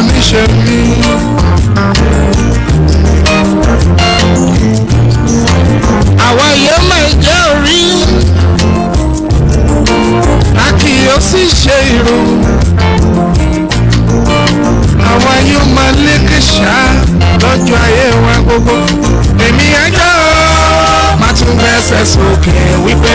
Ní ṣe mí. Àwa yóò máa jẹ́ orí, a kì yóò sì ṣe ìrù. Àwa yóò máa lékè ṣá lọ́jọ́ ayé wa gbogbo. Èmi ajọ́ máa tún gbẹ́sẹ̀ sókè wípé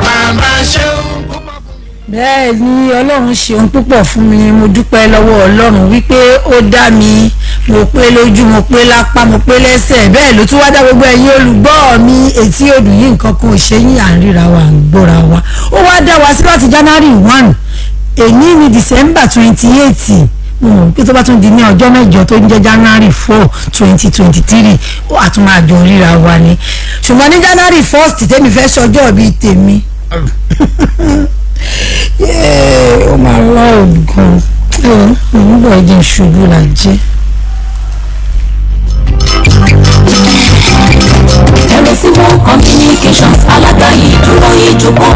bàbá ṣeun púpọ̀ fún mi. Bẹ́ẹ̀ ni, Ọlọ́run ṣeun púpọ̀ fún mi. Mo dúpẹ́ lọ́wọ́ Ọlọ́run wípé ó dá mi, mo pé lójú, mo pé lápá, mo pé lẹ́sẹ̀. Bẹ́ẹ̀ ló tún wá dá gbogbo ẹ̀yin olùgbọ́ mi. Etí odò yìí, nǹkan kan ò ṣe yín, à ń ríra wa, à ń gbọ́ra wa. Ó wá dá wa sí láti January 1, èyí ní December 28. Mo mọ̀ pé tó bá tún di ní ọjọ́ 8 tó ń jẹ́ January 4, 2023, ó àtún máa jọ ríra wa ni. Ṣùgbọ́n ní January 1 tèmi fẹ́ sọjọ́ bíi tèmi, ó máa lọ ògùn ó ń bọ̀ jẹ́ ṣubú là jẹ́. Ẹ̀rọ Communications, alága ìdúró ìjókòó,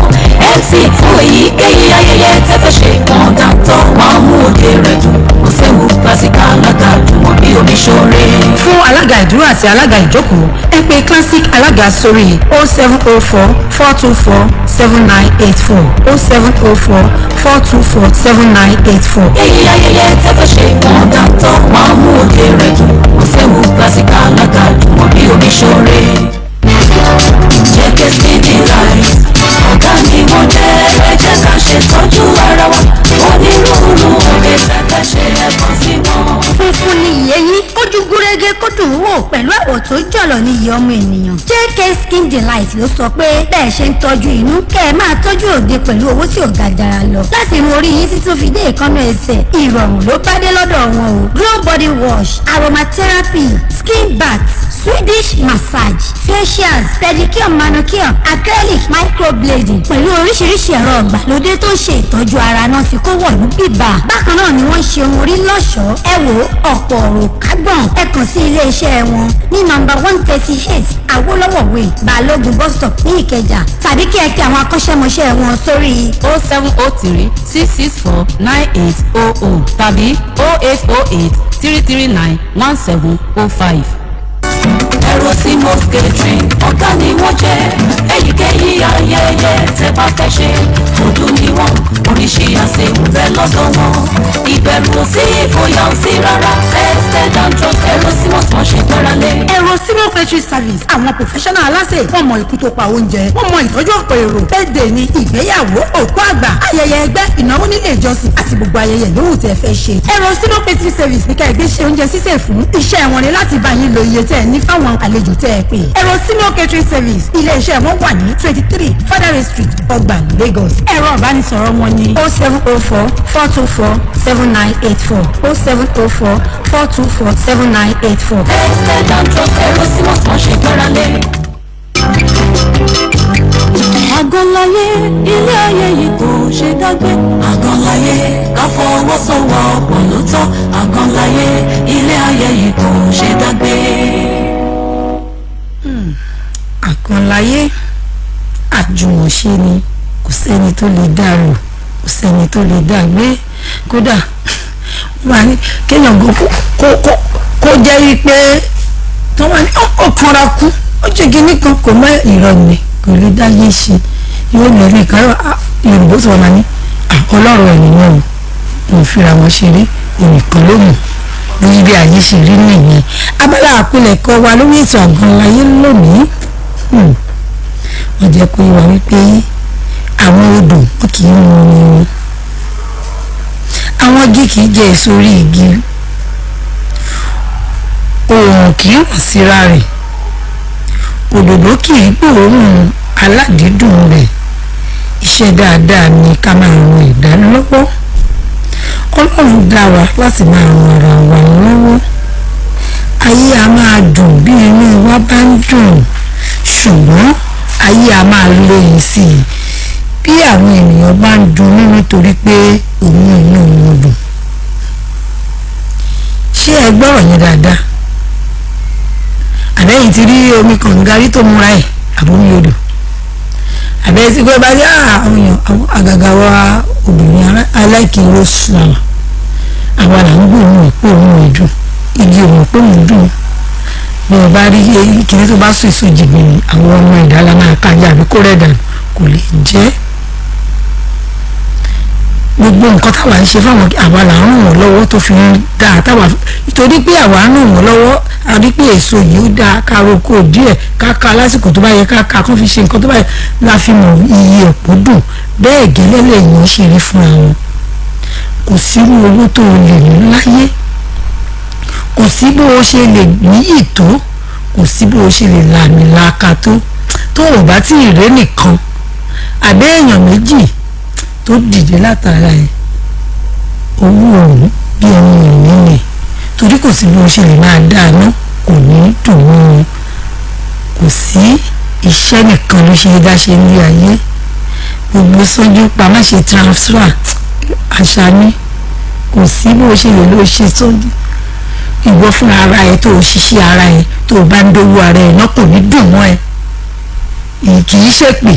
MC fún èyíkéyìí ayẹyẹ tẹ́fẹ́ ṣe, wọ́n dáńtọ́, wọ́n mú òde rẹ̀ dùn. Kò séwu, classic alága jùmọ̀ bí omi ṣoore. Fún alága ìdúró àti alága ìjókòó, ẹ pè Classic Alága sórí 07044247984, 07044247984. Èyí ayẹyẹ tẹ́fẹ́ ṣe, wọ́n dáńtọ́, wọ́n mú òde rẹ̀ dùn. Kò séwu, classic alága jùmọ̀ bí omi ṣoore. Jẹ́kẹ́ Speedy Light, ọ̀gá ni wọ́n jẹ́. Ẹ jẹ́ ká ṣètọ́jú ara wa. Onírúurú oge tẹ́fẹ́ ṣe, ẹ̀kan sí wọn. Funfun ni ìyẹ́yín, kójú gúrégé, kó dùn ún wò pẹ̀lú àwọ̀ tó jọ̀lọ̀ ní ìyẹ́ ọmọ ènìyàn. JK Skin Delight ló sọ pé bẹ́ẹ̀ ṣe ń tọ́jú inú, kẹ́ ẹ máa tọ́jú òde pẹ̀lú owó tí ò ga jara lọ. Láti irun orí yín títún fi dé èékánná ẹsẹ̀, ìrọ̀rùn ló bá dé lọ́dọ̀ wọn o. Glow body wash, aromatherapy, skin bath, Swedish massage, facials, pedicure, manicure, acrylic, microblading pẹ̀lú oríṣiríṣi ẹ̀rọ ìgbàlódé tó ń ṣe ìtọ́jú ara náà ti kó wọ̀lú bíbà. Bákan náà ni wọ́n ń ṣe ohun orí lọ́ṣọ̀ọ́. Ẹ wò ọ̀pọ̀ ọ̀rọ̀ kágbọ̀n, ẹ kàn sí iléeṣẹ́ wọn ní nọ́mbà 138 Awolowo Way, Balógun Bus Stop ní Ìkẹjà, tàbí kí ẹ pe àwọn akọ́ṣẹ́mọṣẹ́ wọn sórí 07036649800 tàbí 08083391705. Ẹ̀rọ tí Most Catering, ọ̀gá ni wọ́n jẹ́. Èyíkéyìí ayẹyẹ tẹ́ bá fẹ́ ṣe, dúdú ni wọ́n, oríṣi àṣẹ ń bẹ lọ́dọ̀ wọn. Ìbẹ̀rù ò sí, ìfòyà ò sí rárá. Tested and trusted, ẹ̀rọ tí wọ́n sàn ṣe gbára lé. Ẹ̀rọ Senior Catering Service, àwọn professional aláṣẹ, wọ́n mọ ikú tó pa oúnjẹ, wọ́n mọ ìtọ́jú ọ̀pọ̀ èrò. Birthday ni, ìgbéyàwó, òkú àgbà, ayẹyẹ ẹgbẹ́, ìnáwó nílé ìjọsìn àti gbogbo ayẹyẹ yòówù tẹ́ fẹ́ ṣe. Ẹ̀rọ Senior Catering Service ní ká ẹgbẹ́ ṣe oúnjẹ sísè fún. Iṣẹ́ wọn ni láti bá yín lo iye tẹ́ ẹ ní fáwọn àlejò tẹ́ ẹ pè. Ẹ̀rọ Senior Catering Service, ilé iṣẹ́ wọn wà ní 23 Fadare Street, Ọgbà, Lagos. Ẹ̀rọ ìbánisọ̀rọ̀ wọn ní 07044247984, 07044247984. Tested and trusted, ẹ̀rọ tí wọ́n sàn ṣe gbára lé. Àgọ́láyé, ilé ayé yìí kò ṣe dágbé. Àgọ́láyé, ká fọwọ́sowọ́pọ̀ ló tọ́. Àgọ́láyé, ilé ayé yìí kò ṣe dágbé. Àkànláyé, àjùmọ̀ṣe ni, kò sẹ́ni tó lè dá rò, kò sẹ́ni tó lè dá gbé. Kódà wọ́n á ní kéèyàn gan kó jẹ́ wípé tó wà ní ó kanra kú, ó jẹ́ kínní kan kò mọ ìrọ̀ ni, kò lè dá yé ṣe, yóò lè rí nǹkan. Yorùbá sọ̀rọ̀, máa ní ọlọ́run ẹ̀ nìyẹn o, òun fira wọn ṣeré, ònìkan ló mọ̀ bí bí ayé ṣe rí nìyẹn. Abala àpilẹ̀kọ wa lórí ètò Àgànláyé lónìí, wọ́n jẹ́ kó yé wa wípé àwọn odò wọn kì í mu omi wọn, àwọn igi kì í jẹ èso orí igi, oòrùn kì í ràn síra rẹ̀, òdòdó kì í gbòòrùn aládìídùn rẹ̀. Iṣẹ́ dáadáa ni ká máa ran ẹ̀dá lọ́wọ́. Ọlọ́run dá wa láti máa ran ara wa lọ́wọ́. Ayé a máa dùn bí inú wa bá ń dùn, ṣùgbọ́n ayé a máa lóyin sí i bí àwọn ènìyàn bá ń dunnú nítorí pé òun inú wọn dùn. Ṣé ẹ gbọ́rọ̀ yẹn dáadáa? Àbẹ́yìn ti rí omi kànga rí tó múra ẹ̀, àbómi odò? Àbẹ́yìn ti gbé bá yá àwọn èèyàn, àwọn àgàgà wa obìnrin aláìkí rose flower. Àwa là ń gbóòórùn pé òun ò dùn, igi òun pé òun dùn. Bí o bá rí kíní tó bá sùn èso jìgbìnì, àwọn ọmọ ẹ̀dá la máa kájà àbí kó rẹ̀ dànù, kò lè jẹ́. Gbogbo nǹkan táwa ń ṣe fáwọn, àwa là ń ràn wọ́n lọ́wọ́ tó fi ń dáa táwa, torí pé àwa ń ràn wọ́n lọ́wọ́, a rí pé èso yìí ó dáa, ká roko díẹ̀, ká ká lásìkò tó bá yẹ, ká ká kán fi ṣe nǹkan tó bá yẹ, la fi mọ̀ iye ọ̀pọ̀ dùn. Bẹ́ẹ̀ gẹ́lẹ́ lèèyàn ṣe rí fúnra wọn. Kò sírú owó tó o lè ní láyé, kò sí bó o ṣe lè níyì tó, kò sí bó o ṣe lè làmìlaka tó, tó o bá tí ì rẹ́ nìkan àbẹ́ èèyàn méjì tó dìde látara ẹ, owó ọ̀hún bí ẹni ìní ni. Torí kò sí bí o ṣe lè máa dáná, kò ní dùn mọ́ ọ. Kò sí, iṣẹ́ nìkan ló ṣe é dá ṣe ní ayé. Gbogbo sójú pa má ṣe transfer àṣà ni. Kò sí bó o ṣe lè lọ ṣe sójú ìwọ fúnra ara ẹ, tó o ṣiṣẹ́ ara ẹ, tó o bá ń dówó ara ẹ náà, kò ní dùn mọ́ ẹ. Kì í ṣèpè,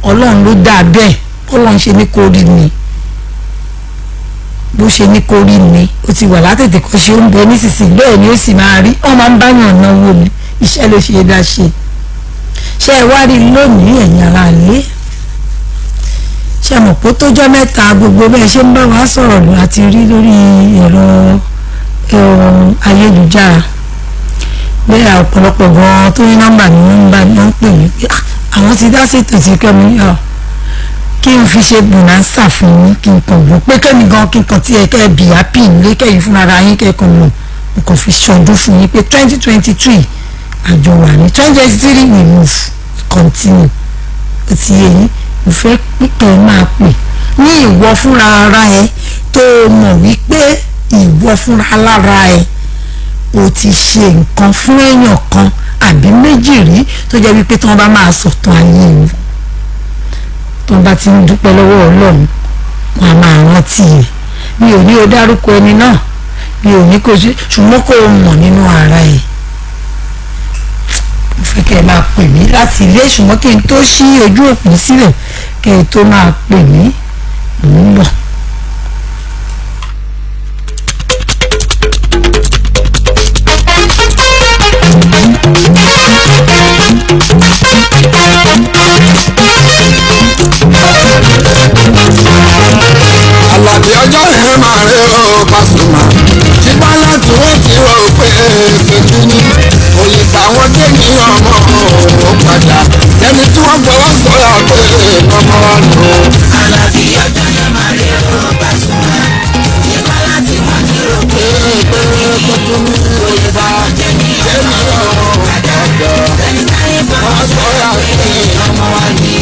Ọlọ́run ló dáa bẹ́ẹ̀. Ọlọ́run ṣe ní kó rí ni, bó ṣe ní kó rí ni. Ó ti wà látètè kó ṣe oúnjẹ nísinsìnyí, bẹ́ẹ̀ ni ó sì máa rí. Wọ́n máa ń báyàn náwó ni, iṣẹ́ ló ṣe é dá ṣe. Ṣé ẹ wá rí lónìí, ẹ̀yin ará ilé? Ṣé mọ̀ pé tó jọ́ mẹ́ta, gbogbo bẹ́ẹ̀ ṣe ń bá wa sọ̀rọ̀ lọ àti rí lórí ẹ̀rọ ayélujára. Bẹ́ẹ̀ ọ̀pọ̀lọpọ̀ gan-an tó ní nọ́mbà ni wọ́n ń bá wọ́n ń pè mí pé àwọn ti dá sí ètò tí kẹ́mi ní kí n fi ṣe bonanza fún yín, kí n kàn wọ́n pé kẹ́mi gan, kí n kàn tiẹ̀ kẹ́ bí happy nílé, kẹ́yìn fúnra ara yín kẹ́kọ̀ọ́ mọ̀. N kàn fi ṣọdún fún yín pé 2023 àjọ wà ní, 2023 we move continue. Ó ti yé yín. Mo fẹ́ pípẹ́ máa pè ní ìwọ fúnra ara ẹ tó o mọ̀ wípé ìwọ fúnra lára ẹ o ti ṣe nǹkan fún èèyàn kan àbí méjì rí, tó jẹ́ wípé tí wọ́n bá máa sọ̀tàn ayé wọn, tí wọ́n bá ti ń dúpẹ́ lọ́wọ́ Ọlọ́run, wọn a máa rántí ẹ̀. Mi ò ní o dárúkọ ẹni náà, mi ò ní kó ṣe, ṣùgbọ́n kó o mọ̀ nínú ara ẹ̀. Mo fẹ́ kẹ́ ẹ máa pè mí láti ilé, ṣùgbọ́n kí n tó ṣí ojú òpó sílẹ̀, kẹ́ ẹ tó máa pè mí, mò ń bọ̀. Àlàbí ọjọ́ yẹn máa rí o, Pasuma. Ṣùgbọ́n láti wọ́n ti rò pé fèkì ni kò lè bá wọn dé ní ọmọ òun padà. Ẹni tí wọ́n fọwọ́ sọ̀rọ̀ pé ọmọ wa nù. Àlàbí ọjọ́ yẹn máa rí o, Pasuma. Ṣùgbọ́n láti wọ́n ti rò pé Fèkì ni kò lè bá wọn dé ní ọmọ òun padà. ẹni táyé fọwọ́ Wọ́n sọ̀rọ̀ pé ọmọ wa ní.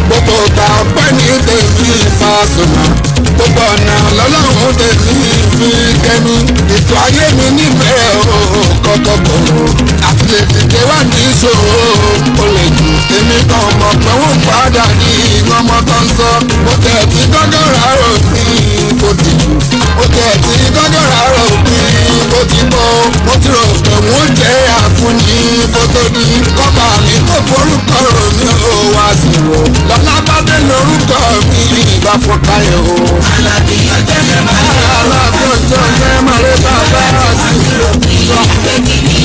Gbogbo ìgbà ọpẹ́ ní tèmi, Pasuma. Gbogbo ọ̀nà lọ́lọ́run tèmi fi kẹ́mi. Ètò ayé mi níbẹ̀rẹ̀ o kọ́kọ́ kò àti lè dìde wá ní ìṣòro ó lè jù. Èmi kan mọ̀ pé wọ́n padà ní ọmọ tó ń sọ. Mo tẹ̀ tí gọ́gọ́ rà rò pín kò dìjú, mo tẹ̀ tí gọ́gọ́ rà rò pín kò ti bọ́. Mo ti rò pé wọ́n jẹ́ àfúnni kó tó ní kọ́ba mi tó forúkọ rò mí ó wá sí wò lọ́lá bá dé lórúkọ mi ìgbà fún káyọ̀ o. Àlàbí ọjọ́ yẹn máa rí o. Alábí ọjọ́ yẹn máa rí bàbá sí Rò pé fèkì ni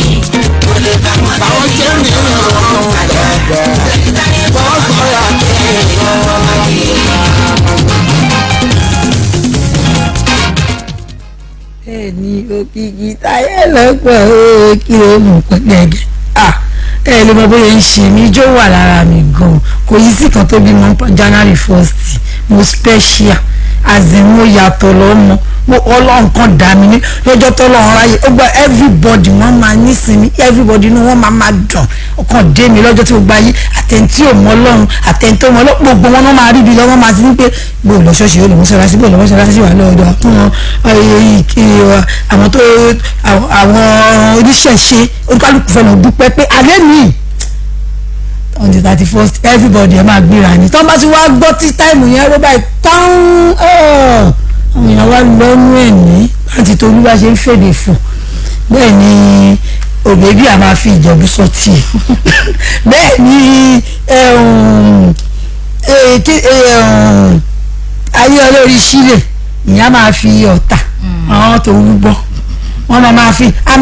kò lè bá wọn dé àwọn ní jẹ́ ní ọ̀rọ̀ bàbá ẹni táyé wọ́n fọwọ́ sọ̀rọ̀ àti ọmọ wa ní. Bẹ́ẹ̀ ni, òkìkí táyé lọ́pọ̀ ó kí ló mú pẹ́ gẹ́gẹ́. Ẹ lè mọ bóyá ń ṣe mí, ijó wà lára mi gan-an. Kò yí sí kan tó bímọ January 1st. Mo special as in, mo yàtọ̀ lọ́mọ. Mo Ọlọ́run kan dà mí ní lọ́jọ́ tọ́lọ́run ráyè ó gba everybody, wọ́n máa nísinmi, everybody inú wọn máa dùn. Ọkàn dé mi lọ́jọ́ tí mo gba yí, àtẹ̀ntí ò mọ Ọlọ́run, àtẹ̀ntí ò mọ Ọlọ́run, gbogbo wọn náà máa rí ibi lọ́wọ́, máa ti ní pé bó lọ ṣọ́ọ̀ṣì, ó lọ mọ́ṣáláṣí, bó lọ mọ́ṣáláṣí wà lọ́dọ̀ àwọn tó àwọn oníṣẹ̀ṣe, olúkálùkù fẹ́ lọ dúpẹ́ pé alẹ́ mi on the 31st, everybody ẹ máa gbéra ni. Tọ́ bá ti wá gbọ́ tí táìmù yẹn ró báyìí tán, àwọn èèyàn wá lọ́nú ẹ̀ ní láti tó olúwa ṣe ń fèdè fò. Bẹ́ẹ̀ ni òbẹ́bí a máa fi Ìjẹ̀bú sọ tiẹ̀, bẹ́ẹ̀ ni. Ayé olórí sílẹ̀ ìyá máa fi ọ̀tà àwọn tó ń gbọ́ wọ́n máa fi a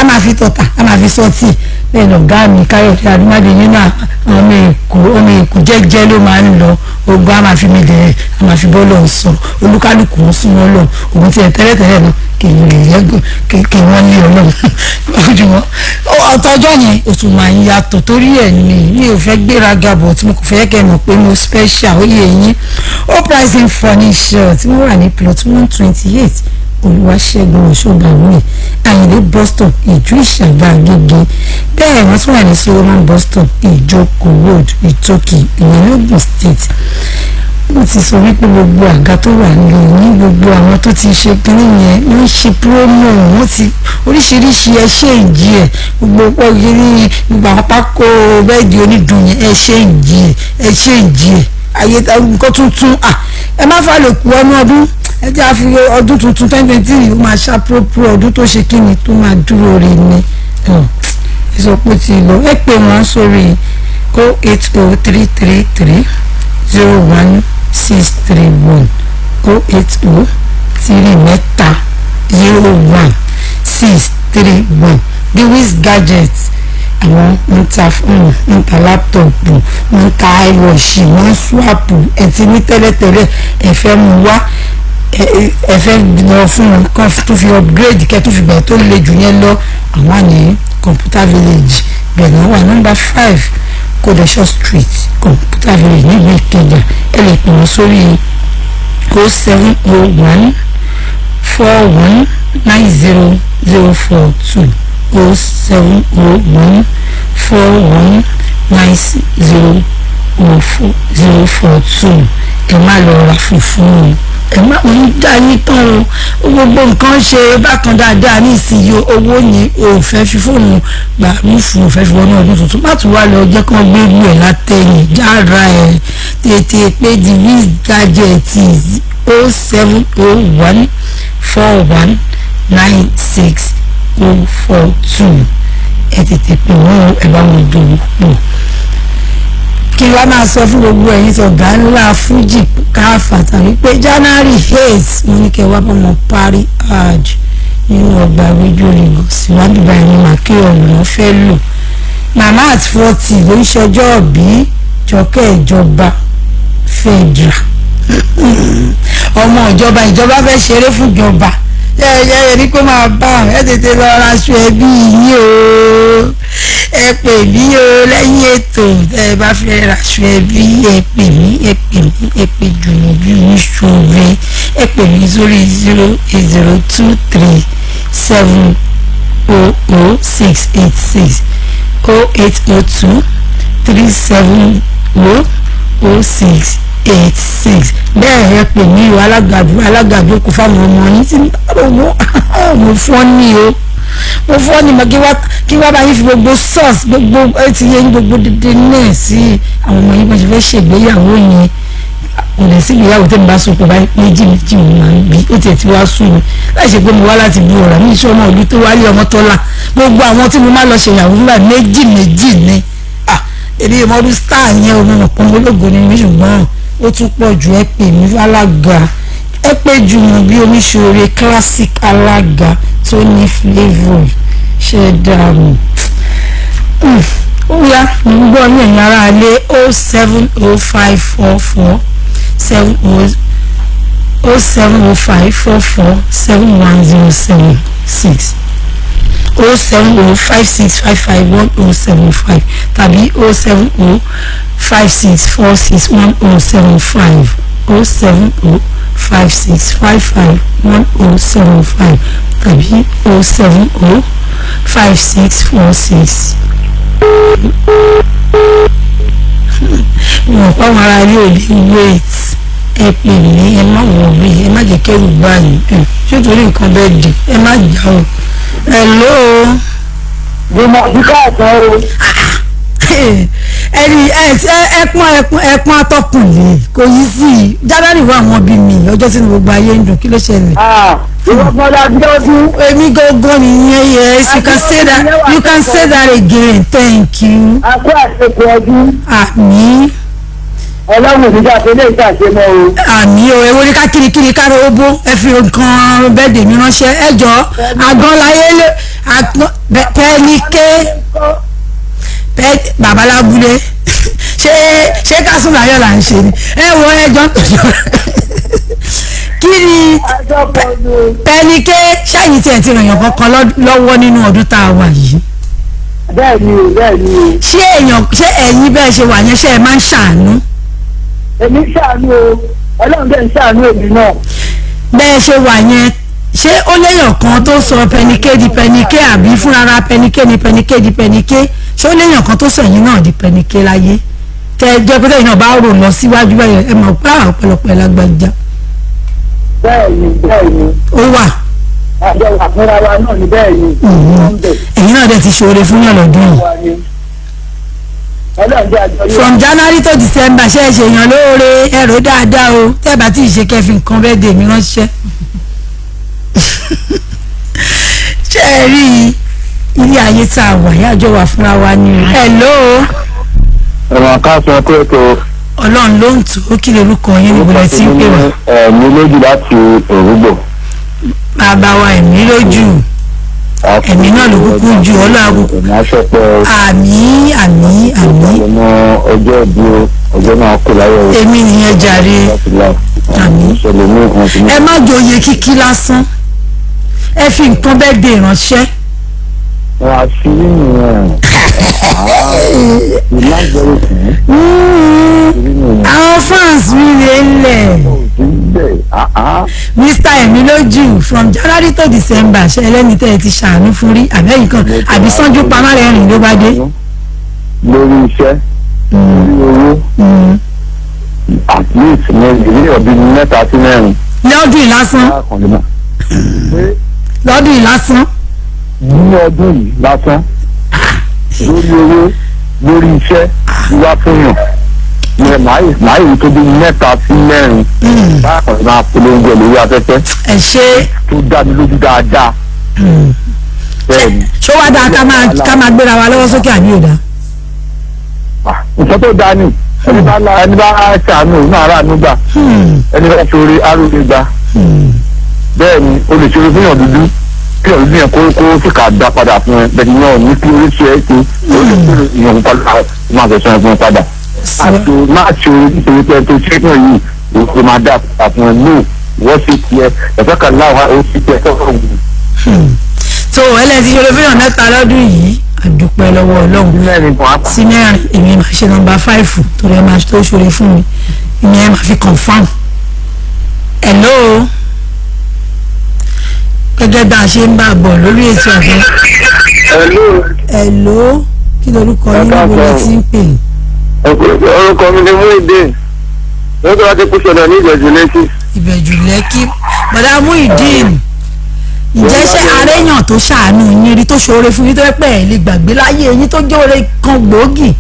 máa fi tọ̀tà, a máa fi sọtì. Bẹ́ẹ̀ lọ̀gá mi Káyọ̀dé Adúmádé nínú ọmọ Èkó, ọmọ Èkó jẹ́jẹ́ ló máa ń lọ ogun. A máa fi mi dẹ̀, a máa fi bọ́ọ̀lù sọ̀rọ̀, olúkálùkù ń súnmọ́ lọ òun tiẹ̀ tẹ́lẹ̀tẹ́lẹ̀ náà kì í lè yẹ́gùn kí wọ́n lé Ọlọ́run lójú wọn. Ọ̀tọ́jọ́ yẹn ó tún máa ń yàtọ̀ torí ẹ̀ ní mi ò fẹ́ gbéraga bọ̀ tí mo kò fẹ́ kẹ́ mọ̀ pé mo special. Ó yẹ yín. Ó Pricing Furniture tí wọ́n wà ní plot 128, Olúwaṣẹ́gun Ọ̀ṣọ́bàwí, Àyìnlé bus stop, Ìjú Ìṣàgbà, Agége. Bẹ́ẹ̀ wọ́n tún wà ní Solomon bus stop, Ìjókòó Road, Ìtòkì, ìyẹn Ògùn State. Wọ́n ti sọ wípé gbogbo àga tó wà nílé ní gbogbo àwọn tó ti ṣe kínní yẹn, wọ́n ṣe promo, wọ́n ti oríṣiríṣi. Ẹ ṣe ìjì ẹ̀, gbogbo pọ́gìrì, gbogbo àwọn pákó bẹ́ẹ̀dì onídùn yẹn, ẹ ṣe ìjì ẹ̀, ẹ ṣe ìjì ẹ̀. Ayé nǹkan tuntun, ẹ má fà lè kú ọdún ọdún. Ẹ jẹ́ àfi ọdún tuntun 2023, ó máa ṣàpòpò ọdún tó ṣe kíni tó máa dúró re ni. Ẹ sọ pé ti lọ. Ẹ pè wọ́n sórí 08033301631, 08033301631. The Wiz Gadget, àwọn ń ta fóònù, ń ta laptop, ń ta iWatch, wọ́n ń swap. Ẹ ti ní tẹ́lẹ̀tẹ́lẹ̀, ẹ fẹ́ mú wá, ẹ fẹ́ lọ fún wọn kán tó fi upgrade, kẹ́ tó fi bẹ̀rẹ̀ tó le jù yẹn lọ. Àwọn ní Computer Village bẹ̀rẹ̀ náà wà, number 5, Kodesho Street, Computer Village, nílùú Ìkẹjà. Ẹ lè pè wọ́n sórí 07014190042, 07014190042. Ẹ má lọ ra fùfú o, ẹ má ń dá yín tán o. Gbogbo nǹkan ṣe bákan dáadáa ní ìsinyìí. Owó ni o fẹ́ fi fóònù gbà rúfù, o fẹ́ fi wọnú ọdún tuntun, má tún wá lọ jẹ́ kí wọ́n gbé irú ẹ̀ látẹ̀yìn jára. Ẹ̀ tètè pé The Wiz Gadget, 07014196042. Ẹ tètè pè wọ́n, ẹ bá wọn dòwò pọ̀. Kí wàá máa sọ fún gbogbo ẹ̀yin tó ọ̀gá ńlá fújì káfà tàbí pé January 8, mo ní kẹ́ wá bá wọn parí hajj nínú ọgbà rédíò Lagos ìwádìí báyìí ní màkì ọ̀nà fẹ́ lò. Màmá at 40 ló ń ṣọjọ́ òbí, Jọkẹ́ Ìjọba Federal, ọmọ ìjọba, ìjọba fẹ́ ṣeré fún ìjọba. Ẹ ẹ rí kó máa bá ẹ tètè lọ ra aṣọ ẹbí yín o. Ẹ pè mí o lẹ́yìn ètò. Ẹ bá fẹ́ ra aṣọ ẹbí, ẹ pè mí, ẹ pè mí, ẹ pè jùlọ bí mi ṣòre. Ẹ pè mí sórí 08023700686, 08023700686. Bẹ́ẹ̀ ẹ pè mí o. Alágàdú, alágàdú kò fáwọn ọmọ yín tí mo fọ́ ní o, mo fọ́ ní mo kí wá bá yín fi gbogbo sauce, gbogbo ẹ ti yẹ yín, gbogbo dídé náà sí àwọn ọmọ yín bá ṣe fẹ́ ṣègbéyàwó yẹn. Kò lè sí ìgbéyàwó tẹ́mi bá sopọ̀ báyìí, méjì méjì mo máa ń bí. Ó tiẹ̀ ti wá sùn mi láì ṣe pé mo wá láti bu ọ̀rọ̀ mi iṣẹ́ ọmọ ìlú tó wálé ọmọ tọ́lá. Gbogbo àwọn tí mo máa lọ ṣèyàwó nígbà méjì méjì ni. Èmi ìmọ̀ọ́dún star yẹn o, mo mọ̀ pé ológo ni mi, ṣùgbọ́n ó tún pọ̀ jù. Ẹ pè mí alága, ẹ pé jù mọ́ bí oníṣòro classic alága tó ní flavour ṣe dààmú. Ó yá, mo ń gbọ́ ní ẹ̀yìn ara ilé, 0705447 07054471076, 07056551075 tàbí 07056461075, 07056551075 tàbí 0705646. Mo pa àwọn ará ilé òde wait. Ẹ pè mí, ẹ má wọrí, ẹ má jẹ́ kẹ́rù báyìí. Ṣé torí nǹkan bẹ́ẹ̀ dì, ẹ má jà o. Hello. Jùmọ̀ kíkọ́ ọ̀sán o. Ẹni ẹpọn ẹpọn ẹpọn atọkùn lè kò yí sí i. January wà, wọn bí mi ọjọ́ sínú gbogbo ayé ń dùn. Kí ló ṣẹlẹ̀? Ìwọ́pọ̀lá Bíọ́dún. Èmi gangan nìyẹn. Yes, you can say that, you can say that again. Thank you. Akó àṣepọ̀ ọdún. Àmín. Ọlọ́run ò ní ká ṣe léyìí ká ṣe mọ́ o. Àmì o, èwo ni ká kirikiri kára ó bó. Ẹ fi nǹkan bẹ́ẹ̀dẹ̀ mi ránṣẹ́. Ẹ jọ àgọ́láyé lé pẹ́ẹ́nìké babalábúlé. Ṣé kásùn láyọ̀ là ń ṣe ni? Ẹ wo ẹjọ́ tọ̀jọ́. Kí ni pẹ́ẹ́nìké ṣáàyìn tí ẹ ti ràn yàn kankan lọ́wọ́ nínú ọdún tá a wà yìí? Bẹ́ẹ̀ ni o, bẹ́ẹ̀ ni o. Ṣé èèyàn, ṣé ẹ̀yin bẹ́ẹ̀ ṣe wà yẹn, ṣé ẹ máa ń ṣàánú? Èmi ṣàánú o, Ọlọ́run dẹ̀ ń ṣàánú èmi náà. Bẹ́ẹ̀ ṣe wà yẹn, ṣé ó léèyàn kan tó sọ pẹniké di pẹniké, àbí fúnra pẹniké ni pẹniké di pẹniké? Ṣé ó léèyàn kan tó sọ ẹ̀yin náà di pẹniké láyé, tẹ ẹ jẹ́ pé tẹ̀yin náà bá rò lọ síwájú báyẹn, ẹ mọ̀ pé àwọn ọ̀pọ̀lọpọ̀ ẹ̀ lágbájá? Bẹ́ẹ̀ ni, bẹ́ẹ̀ ni. Ó wà. Àjọ wà fúnra wa náà ni, bẹ́ẹ̀ ni. Ẹ̀yin náà dẹ̀ ti ṣoore fún yàn lọ́dún yìí? Wa ni. Ọlọ́run jẹ́ àjọ yóò. From January to December, ṣe é ṣe èèyàn lóore? Ẹ rò dáadáa o. Tẹ́ ẹ bá tí ì ṣe, kẹ́ fi nǹkan bẹ́ẹ̀ dè mí ránṣẹ́. Ṣé ẹ rí i, ilé ayé tá a wà yájọ wà fúnra wa ni o. Hello. Ẹ̀wọ̀n káàsán pé ètò. Ọlọ́run ló ń tò ó. Kí lorúkọ yín, níbo lẹ ti ń pè wá? Ẹ̀mí lójú láti Òrùgbò. Bàbá wa, ẹ̀mí lójú, ẹ̀mí náà ló kúkú ju Ọlọ́run kúkú. Ẹ̀mí aṣọ́pẹ́. Àmín, àmín, àmín. Ọmọ ọjọ́ ìbí o, ọjọ́ náà kò láyọ̀ o. Èmi nìyẹn jàre. Àmín. Ìṣẹ̀lẹ̀ ní nǹkan tí Ẹ má joyè kíkí lásán, ẹ fi nǹkan bẹ́ẹ̀ dè ránṣẹ́. Wọ́n á sí nìyẹn. Ìlàgbẹ̀rẹ̀ kì í. Àwọn fans mi lè lẹ̀. Mr Ẹ̀mí lójú, from January to December, ṣe ẹlẹ́ni tẹ́ ẹ ti ṣàánú fún rí, àbẹ́yìn kan, àbí sánjú pamálẹ̀ rìn ló bá dé? Lórí iṣẹ́, lórí owó, at least ní ìrírí ọ̀bí mẹ́ta sí mẹ́rin. Lọ́dún yìí lásán? Lọ́dún yìí lásán? Ní ọdún yìí lásán, lórí owó, lórí iṣẹ́ wíwá fún yàn ní màá yìí tó bí mẹ́ta sí mẹ́rin bákan máa polongo lórí afẹ́fẹ́. Ẹ ṣe. Tó dá mi lójú dáadáa. Bẹ́ẹ̀ni. Ṣó wá dáa ká máa gbéra wa lọ́wọ́ sókè, àbí ò dáa? Nǹkan tó dáa ni. Ẹni bá la, ẹni bá ṣàánú òun náà ráàánú gbà, ẹni bá ṣoore aróore gbà. Bẹ́ẹ̀ ni, o lè ṣoore fún yàn dúdú, kí yàn dúdú yẹn kó fìkà dá padà fún ẹ bẹ́ẹ̀ ni. Yàn ní kí orí ṣe é ṣe, o lè ṣe ìyàn padà, máa fẹ̀sán ẹ fún ẹ padà. Má ṣoore nítorí pé ẹ tó ṣe fún ẹ yìí o máa dá padà fún ẹ. No, wọ́n ṣe tiẹ̀ ẹ̀fẹ́ kan láwọn ó ṣe tiẹ̀ tọ́kọ̀ wù. Tó ẹlẹ́sìn ṣoore fún yàn mẹ́ta lọ́dún yìí, àdúpẹ́ lọ́wọ́ Ọlọ́run. Sí mẹ́rin, èmi máa ṣe number five, torí ẹ máa tó ṣoore fún mi, ìyẹn máa fi confam. Hello. Gẹ́gẹ́ bá a ṣe ń bá a bọ̀ lórí ètò ọ̀dọ́. Hello. Hello, kí lorúkọ yín, níbo lẹ ti ń pè? Orúkọ mi ni Muideen lọ́dọ̀ láti kú sọ̀dọ̀ ní Ìbẹ̀jú Lẹ́kì. Ìbẹ̀jú Lẹ́kì, bọ̀dá Muideen, ǹjẹ́ ṣé aréyàn tó ṣàánú yín rí, tó ṣoore fún yín, tó pẹ́ ẹ̀ lè gbàgbé láyé yín, tó jẹ́ oore kan gbòógì?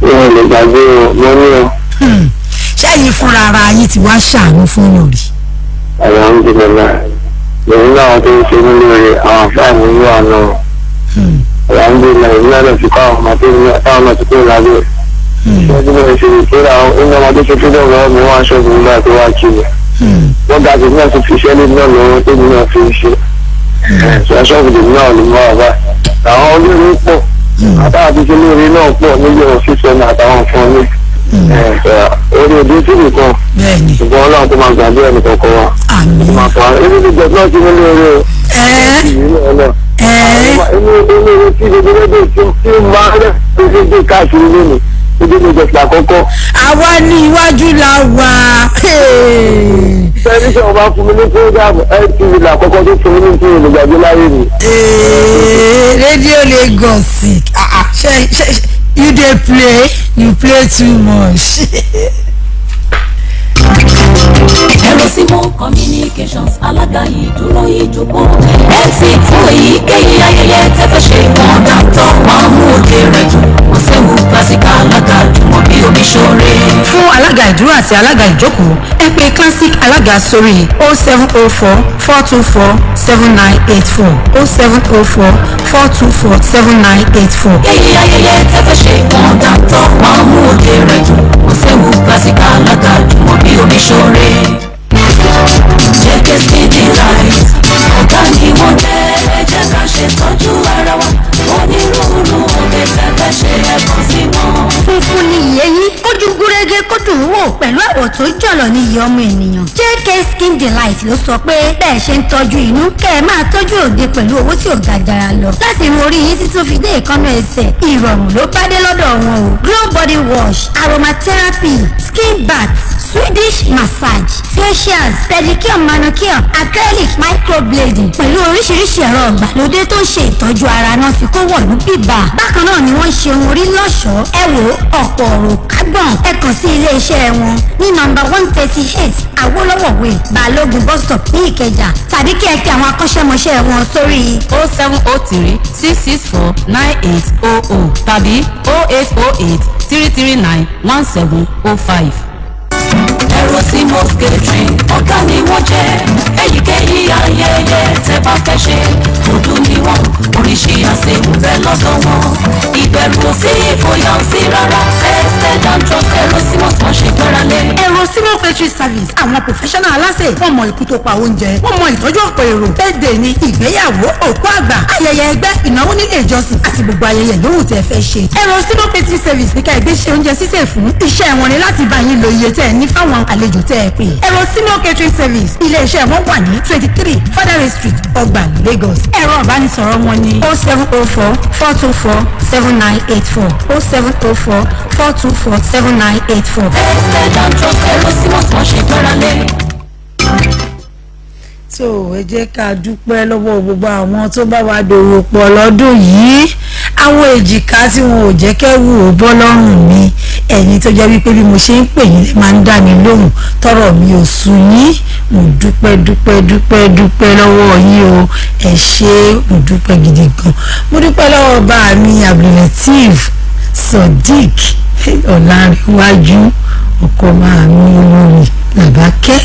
Mi ò lè gbàgbé o, mo ní o. Ṣẹ́yìn fúnra ara yín ti wá ṣàánú fún yàn rí? Alhamdulillahi, lòun náà tó ń ṣe mí lóore, àwọn àfáà mi wà náà. Alhamdulillahi, èmi náà lè fi kọ́ àwọn ọmọ tó ní táwọn náà ti kúrò lábẹ́ iṣẹ́ tí mo ṣe ìtura inú ọmọdé ṣe fídọ̀ lọ́wọ́ mi, wọ́n aṣọ mi nígbà tó wá kí mi. Wọ́n ga tèmi náà ti fi iṣẹ́ lé náà lọ́wọ́ tèmi náà fi ń ṣe ṣe aṣọ́ọ̀bù tèmi náà ló máa wà. Àwọn olórí pọ̀, àtàwọn àti ṣe lóore náà pọ̀ nílé òṣìṣẹ́ náà àtàwọn nǹkan mi orí ojú tí nìkan. Ṣùgbọ́n Ọlọ́run tó máa gbàdúrà ẹnì kọ̀ọ̀kan wa tó máa pa inú ti gbẹ̀gbọ́n náà ti ní lóore o. Inú inú tí gbogbo rédíò tí máa ń rẹ̀ rédíò káàkiri lónìí, ojú mi jẹ̀ àkọ́kọ́. Àwa ní iwájú la wà. Tẹlifíṣàn ọba fún mi ní program LTV làkọ́kọ́ tó fún mi ní tí olùgbàgbé láyé mi. Rédíò Lagos, ṣe ṣe you dey play, you play too much. Ẹ̀rọ sí Erosimo Communications alága ìdúró ìjókòó. MC fún èyíkéyìí ayẹyẹ tẹ́ fẹ́ ṣe, wọ́n dáńtọ́, wọ́n mú òde rẹ̀ dùn. Kò séwu, classic alága jùmọ̀ bí omi ṣoore. Fún alága ìdúró àti alága ìjókòó, ẹ pè Classic alága sórí 0704 424 7984, 0704 424 7984. Èyí ayẹyẹ tẹ́ fẹ́ ṣe, wọ́n dáńtọ́, wọ́n mú òde rẹ̀ dùn. Kò séwu, classic alága jùmọ̀ bí omi ṣoore. JK Skin Delight, ọ̀gá ni wọ́n jẹ́. Ẹ jẹ́ ká ṣe tọ́jú ara wa. Onírúurú oge tẹ́ fẹ́ ṣe, ẹ̀kan sí wọn. Funfun ni ìyẹ́yín, kójú gúrégé, kó dùn ún wò pẹ̀lú àwọ̀ tó jọ̀lọ̀ ní ìyẹ́ ọmọ ènìyàn. JK Skin Delight ló sọ pé bẹ́ẹ̀ ṣe ń tọ́jú inú, kẹ́ ẹ máa tọ́jú òde pẹ̀lú owó tí ò ga jara lọ. Láti irun orí yín títún fi dé èékánná ẹsẹ̀, ìrọ̀rùn ló bá dé lọ́dọ̀ wọn o. Glow body wash, aromatherapy, skin bath, Swedish massage, facials, pedicure, manicure, acrylic, microblading pẹ̀lú oríṣiríṣi ẹ̀rọ ìgbàlódé tó ń ṣe ìtọ́jú ara náà fi kó wọ̀lú bíbà. Bákan náà ni wọ́n ń ṣe ohun orí lọ́ṣọ̀ọ́. Ẹ wò ọ̀pọ̀ ọ̀rọ̀ kágbọ̀n, ẹ kàn sí ilé-iṣẹ́ wọn ní nọ́mbà 138 Awolowo Way, Balógun Bus Stop ní Ìkẹjà, tàbí kí ẹ pe àwọn akọ́ṣẹ́mọṣẹ́ wọn sórí 0703 664 9800 tàbí 0808 339 1705. Erosimo Catering, ọ̀gá ni wọ́n jẹ́. Èyíkéyìí ayẹyẹ tẹ́ bá fẹ́ ṣe, dúdú ni wọ́n, oríṣi àṣewò bẹ́ẹ̀ lọ́dọ̀ wọn. Ìbẹ̀rù ò sí, ìfòyà ò sí rárá. Tested and trusted, Erosimo wọ́n ṣe gbára lé. Erosimo Catering Service, àwọn professional aláṣẹ, wọ́n mọ ikú tó pa oúnjẹ, wọ́n mọ ìtọ́jú ọ̀pọ̀ èrò. Birthday ni, ìgbéyàwó, òkú àgbà, ayẹyẹ ẹgbẹ́, ìnáwó nílé ìjọsìn àti gbogbo ayẹyẹ yòówù tẹ́ fẹ́ ṣe. Erosimo Catering Service ní ká ẹgbẹ́ ṣe oúnjẹ sísè fún. Iṣẹ́ wọn ni láti bá yín lo iye tẹ́ ẹ ní fáwọn àlejò tẹ́ ẹ pè. Erosimo Catering Service, ilé-iṣẹ́ wọn wà ní 23 Federal Street, Ọgbà, Lagos. Ẹ̀rọ ìbánisọ̀rọ̀ wọn ní 0704 424 7984, 0704 424 7984. Tested and trusted, Erosimo wọ́n ṣe gbára lé. Tó ẹ jẹ́ ká dúpẹ́ lọ́wọ́ gbogbo àwọn tó bá wa dòwò pọ̀ lọ́dún yìí, àwọn èjìká tí wọn ò jẹ́ kẹ́wù ò bọ́ lọ́rùn mi, ẹ̀yin tó jẹ́ wípé bí mo ṣe ń pè yín lè máa ń dá mi lóhùn, tọrọ mi ò sú yín. Mo dúpẹ́, dúpẹ́, dúpẹ́, dúpẹ́ lọ́wọ́ yín o. Ẹ ṣé, mo dúpẹ́ gidi gan. Mo dúpẹ́ lọ́wọ́ bá mi Abdulateef Sodiq Ọ̀làríwájú, ọkọ máa mi olórí Làbákẹ́.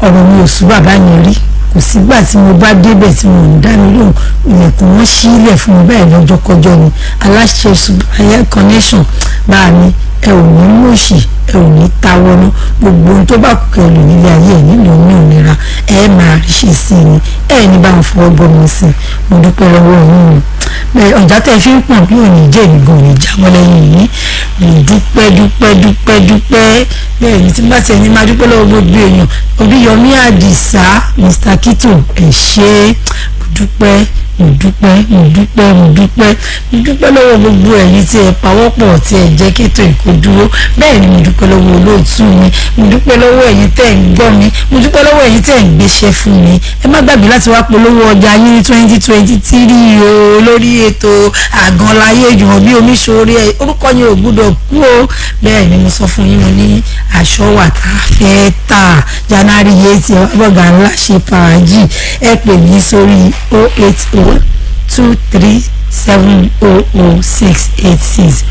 Ọ̀rọ̀ mi ò sú bàbá mi rí. Kò sígbà tí mo bá débẹ̀ tí mo ń dá mi lóhùn. Ilẹ̀kùn wọn sílẹ̀ fún mi báyìí lọ́jọ́kọjọ́ ni. Aláṣẹ Supplier Connection, bá mi, ẹ ò ní mọ̀ọ́sì, ẹ ò ní tawọ́nú. Gbogbo ohun tó bá kù kẹ́ ẹ lò nílé ayé ẹ̀ nílò ní òmìnira, ẹ máa rí ṣe sí i ni, ẹ ní bá wọn fọwọ́ bọ́ mi sí i. Mo dúpẹ́ lọ́wọ́ yín o. Bẹ́ẹ̀ ọ̀já tẹ́ fi ń pọ̀n bí òní jẹ́, èmi gan òní jábọ́ lẹ́yìn yìí. Mo dúpẹ́, dúpẹ́, dúpẹ́, dúpẹ́. Bẹ́ẹ̀ ni tí bá tiẹ̀ ní máa dúpẹ́ lọ́wọ́ gbogbo èèyàn. Oríyọmí Àdìsá, Mr Kito, ẹ ṣé, mo dúpẹ́, mo dúpẹ́, mo dúpẹ́, mo dúpẹ́. Mo dúpẹ́ lọ́wọ́ gbogbo ẹ̀yin tí ẹ pawọ́pọ̀ tí ẹ jẹ́ kétò ìkó dúró. Bẹ́ẹ̀ ni mo dúpẹ́ lọ́wọ́ olóòtú mi, mo dúpẹ́ lọ́wọ́ ẹ̀yin tẹ́ ń gbọ́ mi, mo dúpẹ́ lọ́wọ́ ẹ̀yin tẹ́ ń gbéṣẹ́ fún mi. Ẹ má gbàgbé láti wá polówó ọjà yín ní 2023 o lórí ètò Àgànláyé Ìjùmọ̀ bí Omiṣore. Ẹ orúkọ yín ò gbúdọ̀ kú o. Bẹ́ẹ̀ ni mo sọ fún yín, mo ní aṣọ wà tá a fẹ́ tà January 8. Ẹ wá bọ̀gà ńlá ṣe fàájì. Ẹ pè mí sórí 08023700686,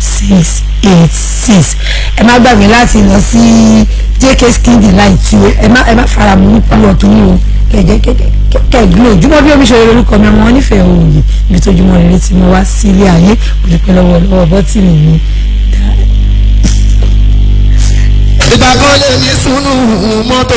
08023700686. Ẹ má gbàgbé láti lọ sí JK Skin Delight. Ẹ má fara mú kú ọ̀tún ní o, kẹjẹ kẹ glo. Ojúmọ́ bí Omiṣore lórúkọ mi, ọmọ wọn nífẹ̀ẹ́ òòyì ibi tó jùmọ̀ rere tí mo wá sílé ayé. Mo dúpẹ́ lọ́wọ́ lọ́wọ́ bọ́tìnì mi. Ìgbà kan lè ní sunu mọ́tò.